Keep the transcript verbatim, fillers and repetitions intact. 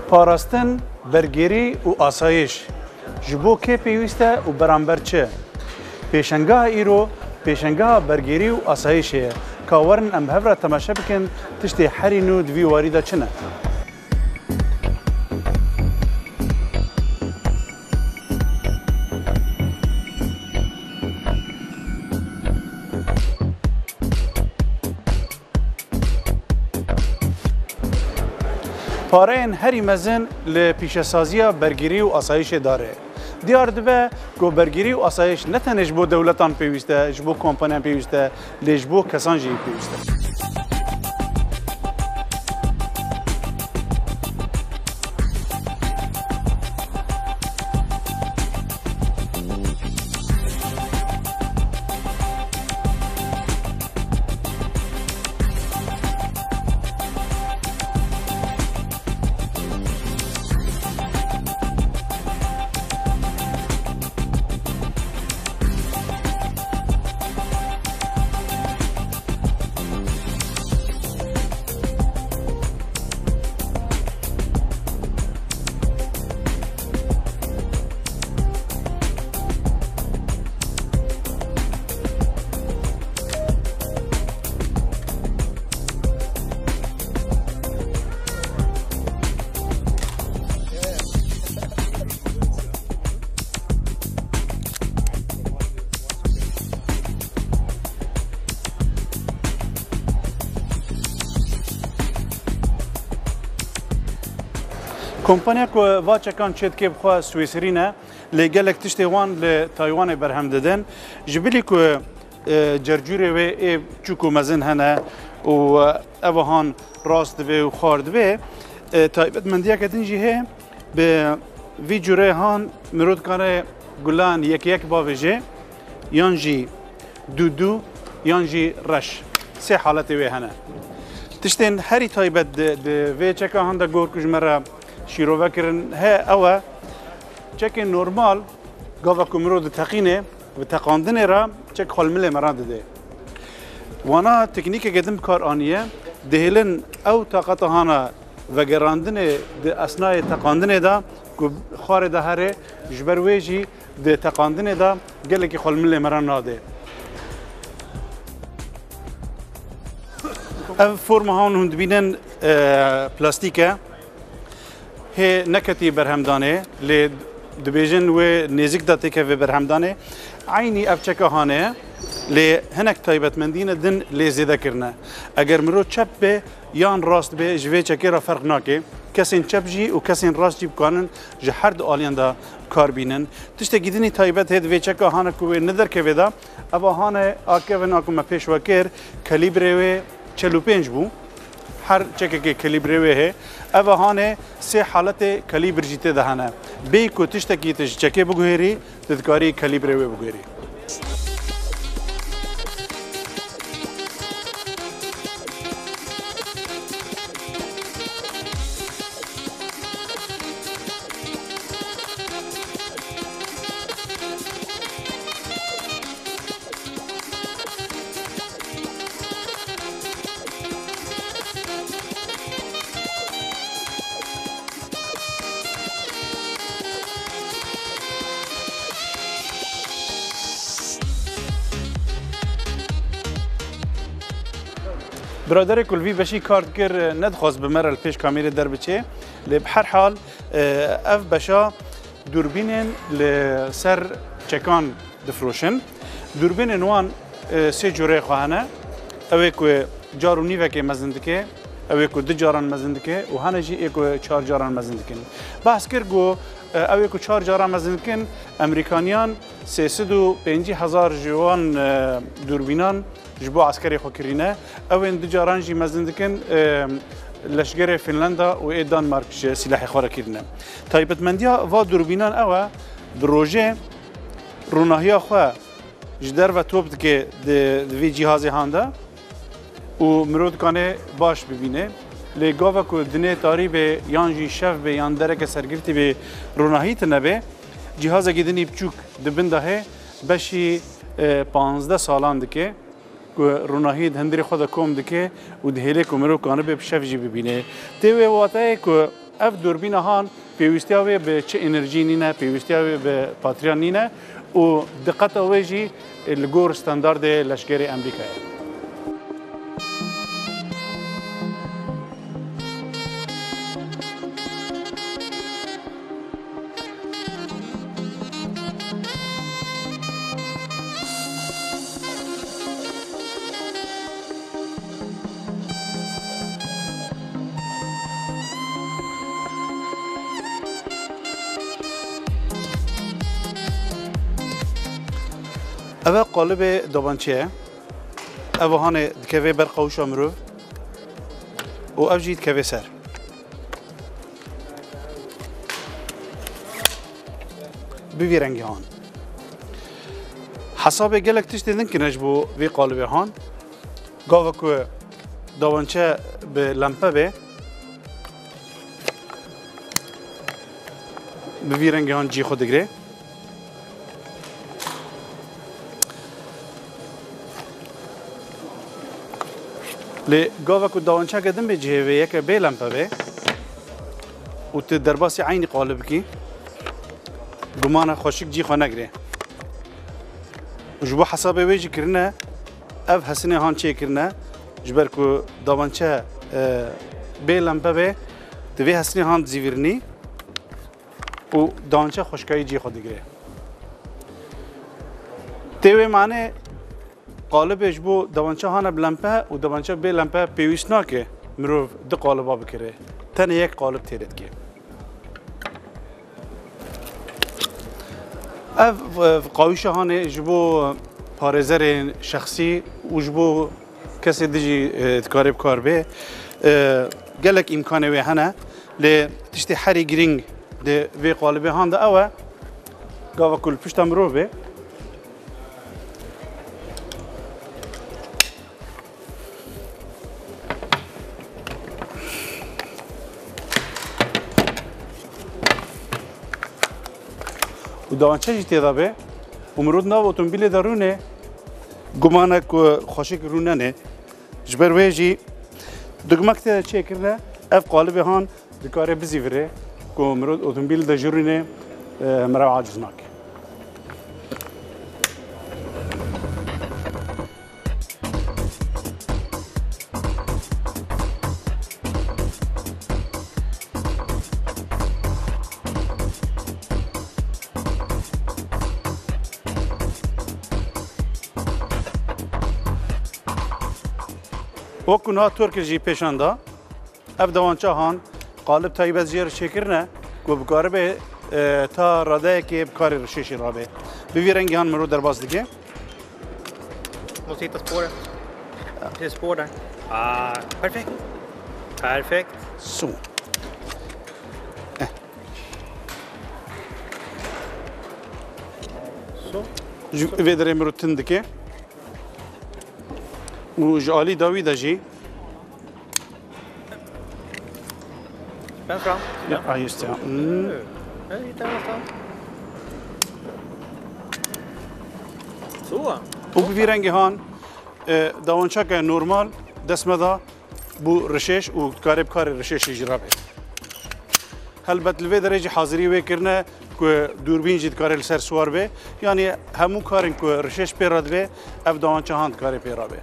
Parastin, bergêrî û asayîş ji bo kê pêwîst e û beramber çi? Pêşengeha îro pêşengeha bergêrî û asayîşê ye. Ka werin em bi hev re temaşe bikin, tiştê herî nû di vî warî de çi ne? Pareyên herî mezin li pîşesaziya bergirî û asayîşê dare. Diyar dibe ku bergirî û asayiş ne tenê ji bo dewletan pêwîst e, ji bo kompaniyan pêwîst e, lê ji bo kesan jî pêwîst e. Kompanya ku va çekan çêdike bi xwe Swêsirî ne, lê gelek tiştê wan li Taywanê berhem didin. Ji bilî ku, e, cercûrê wê ê çûk û mezin hene û, e, ev han rast dibe û xwar dibe, e, taybetmendiyeke din jî heye. Bi vî cûrê han mirov dikare gulan yek yek bavêje, yan jî dû dû, yan jî reş. Sê haletê wê hene. Tiştên herî taybet di, di vê çeka han de gor ku ji me re şîrove kirin he, ew e, çekên normal, gava ku mirov diteqîne, bi teqandinê re çek xwe li milê me re dide. Wana teknîkeke din bi kar aniye, dihêlin ew taqeta hana vegerandinê di esnayê teqandinê de ku xwarê de here, ji ber wê jî di teqandinê de gelekî xwe li milê me re nade. Ev forma han hûn dibînin, e, plastîk e. Hê neketî berhemdanê, lê dibêjin wê nêzik de têkeve berhemdanê. Eynî ev çeka hanê ye, lê hinek taybetmendiyên din lê zêde kirine. Eger mirov çep be yan rast be, ji vê çekê re ferq nake. Kesên çep jî û kesên rast jî bikarin ji her du aliyan de kar bînin. Tiştekî dinî taybet hê di vê çeka hane ku wê ne derkevê de, eva hane a kevin a ku me pêş we kir, kalîbrê wê çel û pênc bû. Her çekekê kalîbrê wê heye. Eva hanê sê haletê kalîbr jî tê de hene. Bêyî ku tiştekî tu ji çekê biguhêrî, tu dikarî kalîbrê wê biguhêrî. Biraderê ku li vî beşî kar dikir, nedixwest bi me re li pêş kamîrê derbiçê, lê bi her hal, e, ev beşa dûrbînên li ser çekan difiroşin. Dûrbînên wan, e, sê cûreyê xwe hene. Ew ê ku car û nîvekê mezin dike, ew ê ku du caran mezin dike û hene jî ê ku çar caran mezin dikin. Behs kir ku, e, ew ê ku çar caran mezin dikin, Emerîkaniyan sê sed û pêncî hezar ji wan, e, dûrbînan ji bo eskerê xwe kirîne. Ew ên du caran jî mezin dikin, e, leşgerê Finlanda û ê Danmark ji silahê xwe re kirîne. Taybetmendiya va dûrbînan ew e, bi rojê ronahiya xwe ji derve top dike di, di vî cîhazê han de û mirov dikane baş bibîne. Lê gava ku dinê tarî be yan jî şev be yan dereke sergirtî be, ronahî tune be, cîhazekî dinî biçûk di bin de heye, beşî, e, panzdeh salan dike ku ronahî di hundirê xwe de kom dike û dihêle ku mirov kanibe bi şev jî bibîne. Tê wê wateyê ku Ev dûrbîna han pêwîstiya wê bi çi enerjî nîne, pêwîstiya wê bi patriyan nîne û diqeta wê jî li gor standardê leşkerê Amerîkayê ye. Ev e qalibê dabançê ye. Ev hanê dikeve ber qawişa mirov û ev jî dikeve ser. Bi vî rengî han. Hesabê gelek tiştên din kirine ji bo vê qalibê han. Gava ku dawançe bi lempe be, bi vî rengî han cî xwe digire. Lê gava ku dawançeke din bê cihê vê yeke bê lempe be û tu derbasî eynî qalib bikî, gumana xweşik cî xwe negire. Û ji bo hesabê wê jî kirine, ev hesinê han çêkirine, ji ber ku dawançe, e, bê lempe be, tu vê hesinê han dizîvirînî û dawançe xweşkayî cî xwe digire. Tê wê mane qalibê ji bo dawançe hane bi lempe û dawançe bê lempe pêwîst nake mirov du qaliba bikire. Tenê yek qalib têrê dike. Ev, ev qawîşa hanê ji bo parêzerên şexsî û ji bo kesê din jî, e, dikare bi kar bê. E, gelek îmkanê wê hene, lê tiştê herî girîng di vê qalibê han de ew e, gava ku li pişta mirov bê, û dawançe jî tê de be û mirov di nav otomobîlê de rûne, gumane ku xweşik rûnenê. Ji ber wê jî dugmek tê de çêkirine, ev qalibê han dikare bizîvire ku mirov otomobîl de jî rûne, e, mirov aciz nake. Wek ku niha Turkil jî pêşan da, ev dewança han qalib taybet jê re çêkirine ku bikaribe, e, ta radeyekê bi karê rişêşê rabe. Bi vî rengî han mirov derbas dike. Muss ich das bohren? Das bohren. Ah, perfekt. Perfekt. So. Eh. So. Ji vê derê mirov tin dike. Û ji alî dawî de jî. Ben Frank. Ja, ah, just, ja. Mm. Hey, hey, da, da. So. Û bi vî rengî han, e, dawançeke normal dest me da bo rişêş û dikare bi karê rişêşê jî rabe. Helbet li vê derê jî hazirî wê kirine ku dûrbîn jî dikare li ser siwar be. Yanî hemû karên ku rişêş pê re dibe, ev dawança han dikare pê rabe.